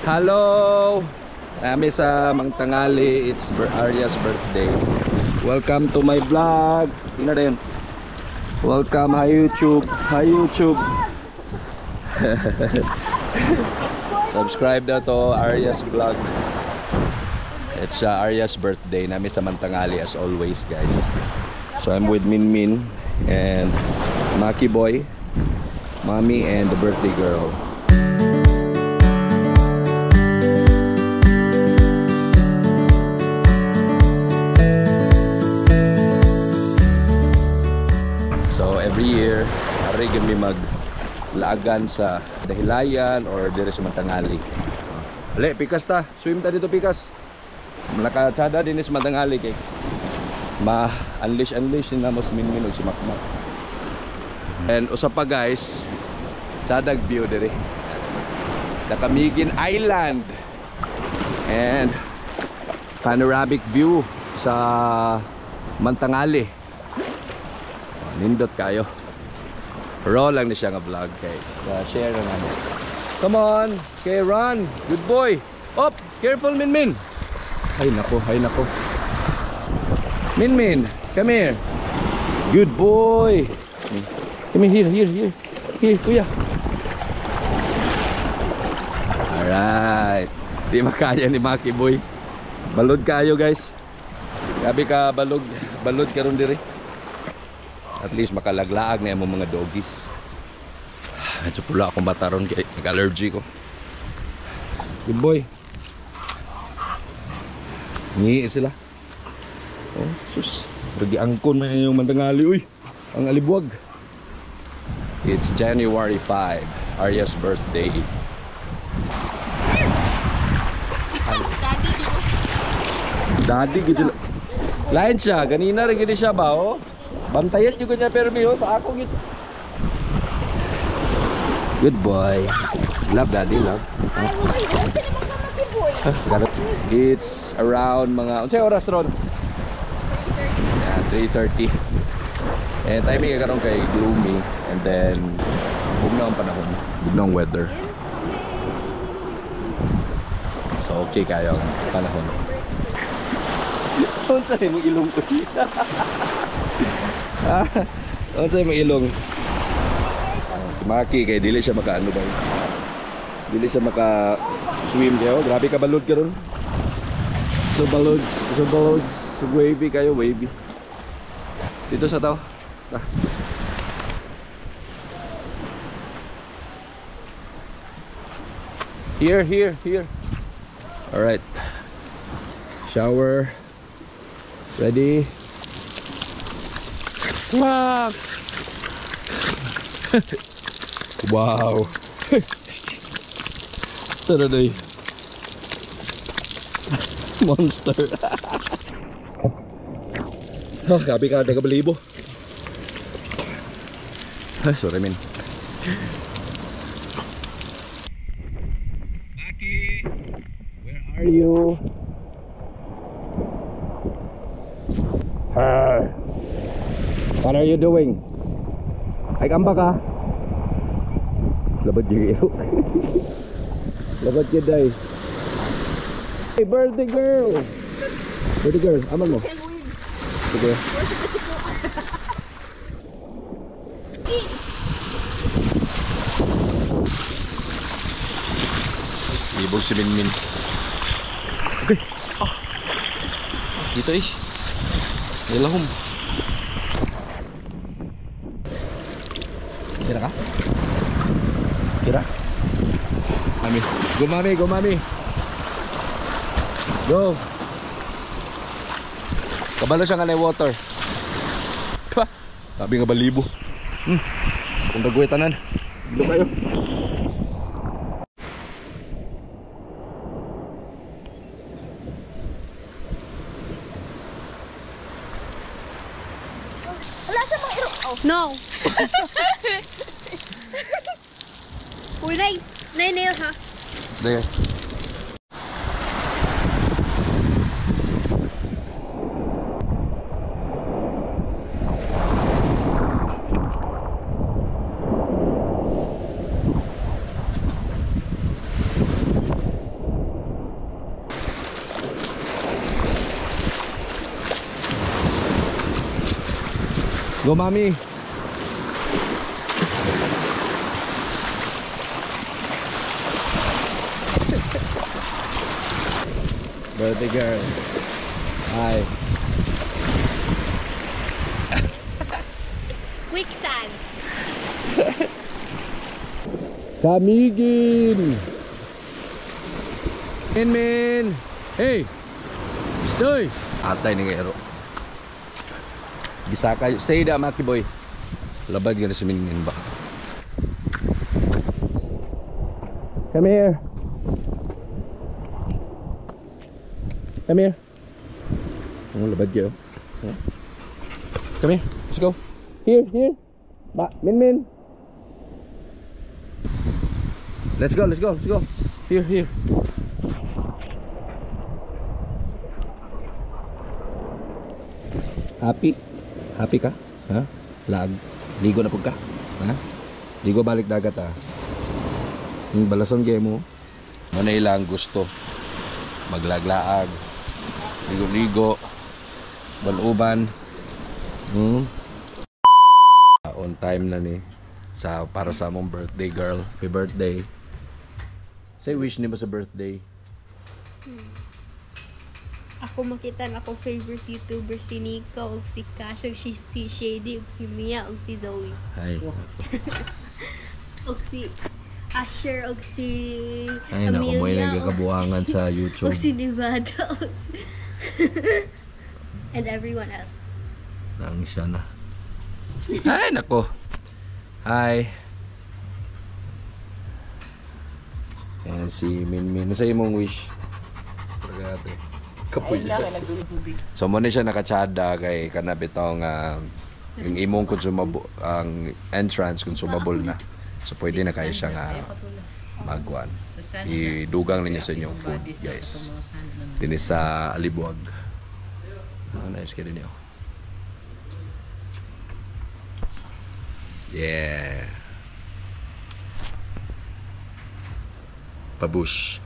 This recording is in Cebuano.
Hello! Kami sa Mangtangali. It's Arya's birthday. Welcome to my vlog. Tingnan na yun. Welcome. Hi YouTube. Hi YouTube. Subscribe na to Arya's vlog. It's Arya's birthday. Nami sa Mantangali as always, guys. So I'm with Min Min and Maki Boy, Mommy and the birthday girl. So every year, ari gyud mi maglaagan sa Dahilayan or diri sa Mantangali. Ale, pikas ta. Swim ta dito, pikas. Nakatsada din sa Mantangali kay ma-unleash unleash na mo si Minmin ug si Makmak. And usa pa guys, tsadag view diri. Nakamigin Island. And panoramic view sa Mantangali. Oh, nindot kayo. Raw lang ni siya nga vlog kay share na namo. Come on, kay run. Good boy. Up, careful Minmin. Ay nako, ay nako. Min Min, come here. Good boy. Come here, here, here. Here, kuya. Alright. Di makaya ni Maki Boy. Balod kayo guys. Gabi ka balog, balod karon diri. At least makalaglaag na imong mga doggies. Medyo pula akong bataron kay nag-allergy ko. Good boy. Ngi sila. Oh, sus. Ragi angkon man yung Mantangali uy. Ang alibwag. It's January 5, Arya's birthday. Daddy gitu. Lain siya, ganina rin gini siya ba oh. Bantayan juga niya permi oh sa ako gid. Good boy. Love daddy, love. It's around mga unsay oras ron? Yeah, 3:30. And timing karon kay gloomy and then bugnaw ang panahon, bugnaw ang weather. So okay kayo ang panahon. Unsa imong ilong ko? Ah, unsa imong ilong? Si Maki kay dili siya makaano ba? Dili siya maka swim kayo. Grabe ka balod karon. So balod, so balod, so wavy kayo, wavy. Dito sa tao. Ah. Here, here, here. All right. Shower. Ready? Wow. Wow. Tara day. Monster. Oh, grabe ka nagabalibo. Ay, sorry min. Maki, where are you? Hi. What are you doing? Ay, kamba ka? Labad yung ilo. Labad yun day. Hey, birthday girl! Birthday girl, aman mo. Sige. Ibog si Minmin. Okay. Ah. Dito eh. Nilahom. Kira ka? Kira? Mami. Go mami, go mami. Go. Kabalo siya nga na water. Pa. Sabi nga balibo. Kung dagoy tanan. Dito kayo. Wala siya mga iro. Oh. No. Uy, nay. Nay, nail ha. There. Go, mami. Birthday girl. Hi. Quicksand. Kamigin! Min Min! Hey! Stoy! Atay ni Gero. Bisaka, stay da Maki boy. Labad ka na si Min Min ba? Come here. Come here. Oh, labad kayo. Huh? Come here. Let's go. Here, here. Ba, Min Min. Let's go, let's go, let's go. Here, here. Happy? Happy ka? Ha? Lag. Ligo na pud ka? Ha? Ligo balik dagat ah. Yung balason gay mo. Manay lang gusto. Maglaglaag. Ligo-ligo. Baluban. On time na ni sa para sa among birthday girl. Happy birthday. Say wish nimo sa birthday. Ako makita na ako favorite YouTuber si Nico, ug si Cash, ug si Shady, ug si Mia, ug si Zoe. Ay. Ug si Asher, ug si Ay nako mo Amelia, nagkakabuangan sa YouTube. ug si Nevada, ug si and everyone else. Nang siya na. Ay nako. Hi. Ayan si Min Min. Nasa imong wish? Pagkate. Kapoy. So mo ni siya nakatsada kay kana bitaw nga yung imong consumable ang entrance consumable na. So pwede na kayo siya nga magwan. Idugang ninyo sa inyong food, guys. Dini sa Alibuag. Ah, nice kayo din oh. Yeah. Pabush.